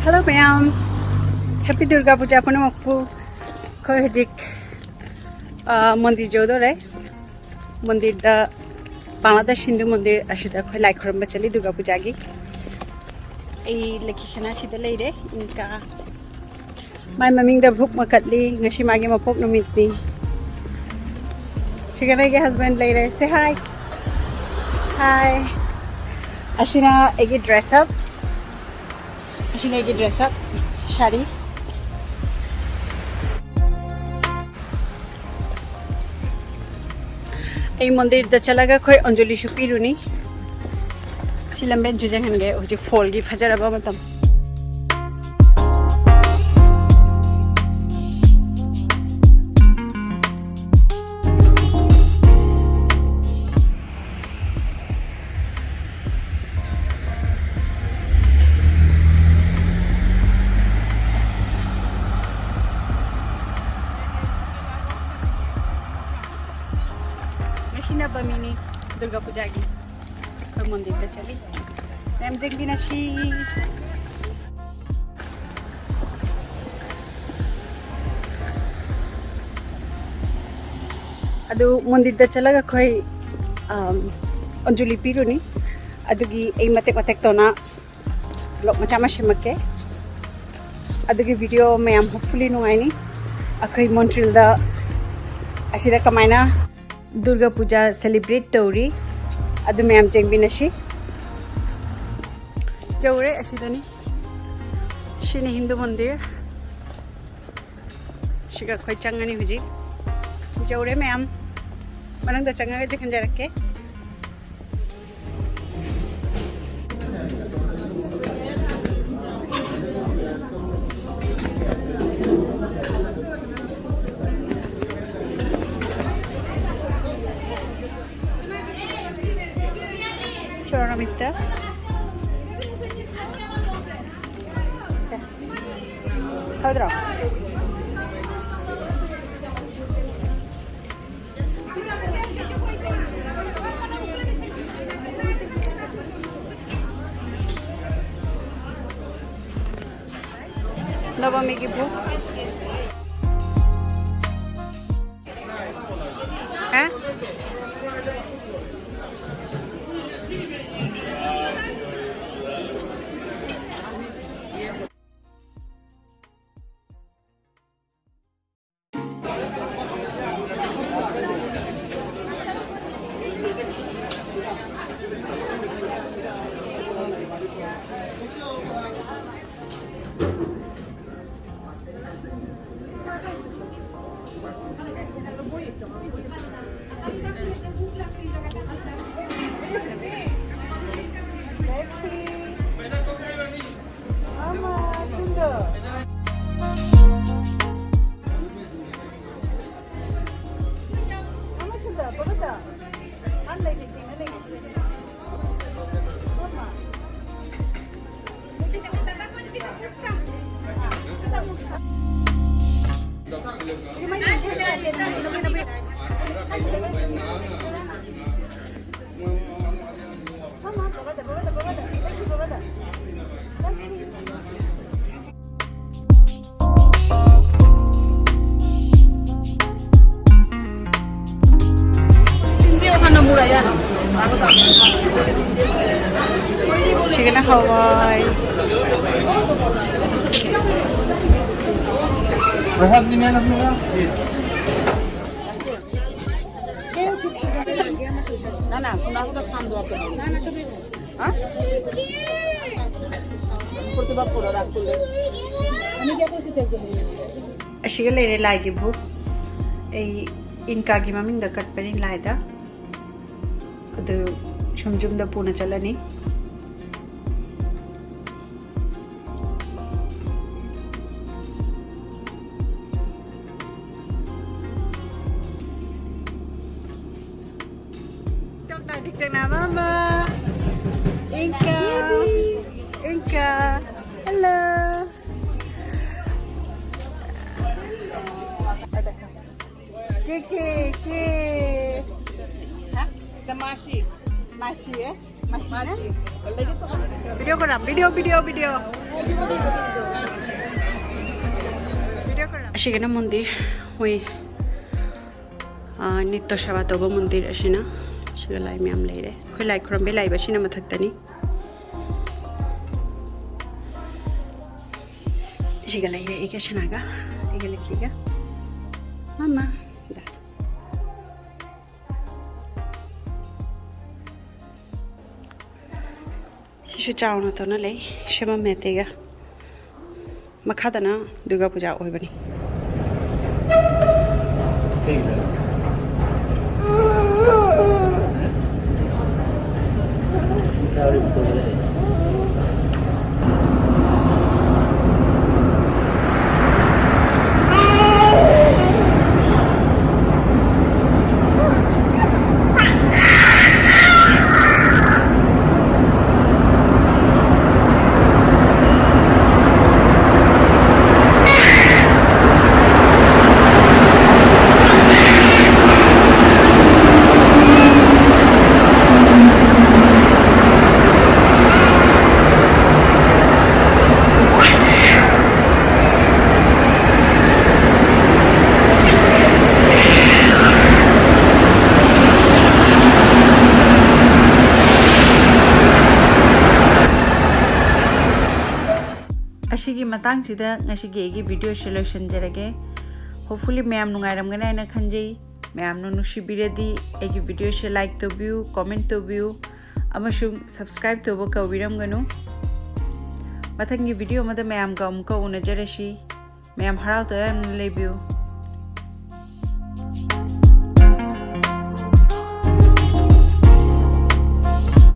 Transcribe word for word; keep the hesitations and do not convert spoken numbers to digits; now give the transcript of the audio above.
Hello ꯃꯌꯥꯝ, Happy Durga Puja ꯄꯨꯝꯅꯃꯛꯄꯨ꯫ ꯑꯩꯈꯣꯏ ꯍꯧꯖꯤꯛ, ꯑ, ꯃꯟꯗꯤꯔ ꯌꯧꯗꯣꯔꯦ꯫ ꯃꯟꯗꯤꯔꯗ, ꯕꯪꯒ꯭ꯂꯥꯗꯦꯁ ꯍꯤꯟꯗꯨ ꯃꯟꯗꯤꯔ ꯑꯁꯤꯗ ꯑꯩꯈꯣꯏ ꯂꯥꯏ ꯈꯨꯔꯨꯝꯕ ꯆꯠꯂꯤ ꯗꯨꯔꯒꯥ ꯄꯨꯖꯥꯒꯤ꯫ ꯑꯩ ꯂꯛꯀꯤ ꯁꯅꯥ ꯁꯤꯗ ꯂꯩꯔꯦ꯫ ꯏꯪꯀꯥ ꯃꯥꯏ ꯃꯃꯤꯡꯗ ꯚꯨꯛ ꯃꯀꯠꯂꯤ꯫ ꯉꯁꯤ ꯃꯥꯒꯤ ꯃꯄꯣꯛ ꯅꯨꯃꯤꯠꯅꯤ꯫ ꯁꯤꯒꯅ ꯑꯩꯒꯤ husband ꯂꯩꯔꯦ꯫ Say hi. Hi. ꯑꯁꯤꯅ ꯑꯩꯒꯤ dress up. ꯑꯁꯤꯅ ꯑꯩꯒꯤ dress up. ꯁꯥꯔꯤ꯫ ꯑꯩ ꯃꯟꯗꯤꯔꯗ ꯆꯠꯂꯒ ꯑꯩꯈꯣꯏ ꯑꯟꯖꯂꯤꯁꯨ ꯄꯤꯔꯨꯅꯤ꯫ ꯁꯤ ꯂꯝꯕꯦꯟꯁꯨ ꯌꯦꯡꯍꯟꯒꯦ꯫ ꯍꯧꯖꯤꯛ fallꯒꯤ ꯐꯖꯔꯕ ꯃꯇꯝ꯫ ꯉꯁꯤꯅ ꯕꯃꯤꯅꯤ ꯗꯨꯔꯒꯥ ꯄꯨꯖꯥꯒꯤ꯫ ꯑꯩꯈꯣꯏ ꯃꯟꯗꯤꯔꯗ ꯆꯠꯂꯤ꯫ ꯃꯌꯥꯝ ꯌꯦꯡꯃꯤꯟꯅꯁꯤ꯫ ꯑꯗꯨ ꯃꯟꯗꯤꯔꯗ ꯆꯠꯂꯒ ꯑꯩꯈꯣꯏ, ꯑꯝ, ꯑꯟꯖꯂꯤ ꯄꯤꯔꯨꯅꯤ꯫ ꯑꯗꯨꯒꯤ ꯑꯩ ꯃꯇꯦꯛ ꯃꯇꯦꯛ ꯇꯧꯅ vlog ꯃꯆꯥ ꯑꯃ ꯁꯦꯝꯃꯛꯀꯦ꯫ ꯑꯗꯨꯒꯤ video ꯃꯌꯥꯝ hopefully ꯅꯨꯡꯉꯥꯏꯅꯤ꯫ ꯑꯩꯈꯣꯏ ꯃꯣꯟꯇ꯭ꯔꯤꯜꯗ ꯑꯁꯤꯗ ꯀꯃꯥꯏꯅ ꯗꯨꯔꯒꯥ ꯄꯨꯖꯥ celebrate ꯇꯧꯔꯤ, ꯑꯗꯨ ꯃꯌꯥꯝ ꯌꯦꯡꯃꯤꯟꯅꯁꯤ꯫ ꯌꯧꯔꯦ, ꯑꯁꯤꯗꯅꯤ꯫ ꯁꯤꯅꯤ ꯍꯤꯟꯗꯨ ꯃꯟꯗꯤꯔ꯫ ꯁꯤꯒ ꯑꯩꯈꯣꯏ ꯆꯪꯉꯅꯤ ꯍꯧꯖꯤꯛ꯫ ꯌꯧꯔꯦ ꯃꯌꯥꯝ꯫ ꯃꯅꯨꯡꯗ ꯆꯪꯉꯒ ꯆꯦꯛꯍꯟꯖꯔꯛꯀꯦ꯫ ꯆꯣꯔꯃꯤꯠꯇ꯫ ꯍꯧꯗ꯭ꯔꯣ? Nabami ki bhuk. Hah? Chicken hawai. ꯑꯁꯤꯒ ꯂꯩꯔꯦ ꯂꯥꯏꯒꯤ ꯕꯨꯛ꯫ ꯑꯩ ꯏꯟꯀꯥꯒꯤ ꯃꯃꯤꯡꯗ ꯀꯠꯄꯅꯤ ꯂꯥꯏꯗ꯫ ꯑꯗꯨ ꯁꯨꯝ ꯌꯨꯝꯗ ꯄꯨꯅ ꯆꯠꯂꯅꯤ꯫ Tok na, tok na, mama. Inka. Inka. Hello. Ke, ke, ke. Hah? Masi. Masi, eh? Masi, eh? Video ko lang. Video, video, video. ꯑꯁꯤꯒꯅ ꯃꯟꯗꯤꯔ, ꯃꯣꯏ, ꯑ, ꯅꯤꯇ꯭ꯌ ꯁꯦꯕꯥ ꯇꯧꯕ ꯃꯟꯗꯤꯔ ꯑꯁꯤꯅ꯫ ꯁꯤꯒ ꯂꯥꯏ ꯃꯌꯥꯝ ꯂꯩꯔꯦ꯫ ꯑꯩꯈꯣꯏ ꯂꯥꯏ ꯈꯨꯔꯨꯝꯕꯩ ꯂꯥꯏ ꯑꯁꯤꯅ ꯃꯊꯛꯇꯅꯤ꯫ ꯁꯤꯒ ꯂꯩꯔꯦ ꯑꯩꯒ ꯁꯅꯥꯒ, ꯑꯩꯒ ꯂꯛꯀꯤꯒ꯫ ꯃꯃꯥ, ꯗꯥ꯫ ꯁꯤꯁꯨ ꯆꯥꯎꯅ ꯇꯧꯅ ꯂꯩ, ꯁꯦꯝꯃꯝꯃꯦ ꯑꯇꯩꯒ꯫ ꯃꯈꯥꯗꯅ ꯗꯨꯔꯒꯥ ꯄꯨꯖꯥ ꯑꯣꯏꯕꯅꯤ꯫ ꯑꯁꯤꯒꯤ ꯃꯇꯥꯡꯁꯤꯗ ꯉꯁꯤꯒꯤ ꯑꯩꯒꯤ ꯚꯤꯗꯤꯑꯣꯁꯤ ꯂꯣꯏꯁꯤꯟꯖꯔꯒꯦ꯫ Hopefully ꯃꯌꯥꯝ ꯅꯨꯡꯉꯥꯏꯔꯝꯒꯅꯤ ꯍꯥꯏꯅ ꯈꯟꯖꯩ꯫ ꯃꯌꯥꯝꯅ ꯅꯨꯡꯁꯤꯕꯤꯔꯗꯤ ꯑꯩꯒꯤ ꯚꯤꯗꯤꯑꯣꯁꯤ like ꯇꯧꯕꯤꯌꯨ, comment ꯇꯧꯕꯤꯌꯨ, ꯑꯃꯁꯨꯡ subscribe ꯇꯧꯕ ꯀꯥꯎꯕꯤꯔꯝꯒꯅꯨ꯫ ꯃꯊꯪꯒꯤ ꯚꯤꯗꯤꯑꯣ ꯑꯃꯗ ꯃꯌꯥꯝꯒ ꯑꯃꯨꯛꯀ ꯎꯅꯖꯔꯁꯤ꯫ ꯃꯌꯥꯝ ꯍꯔꯥꯎ ꯇꯌꯥꯝꯅ ꯂꯩꯕꯤꯌꯨ꯫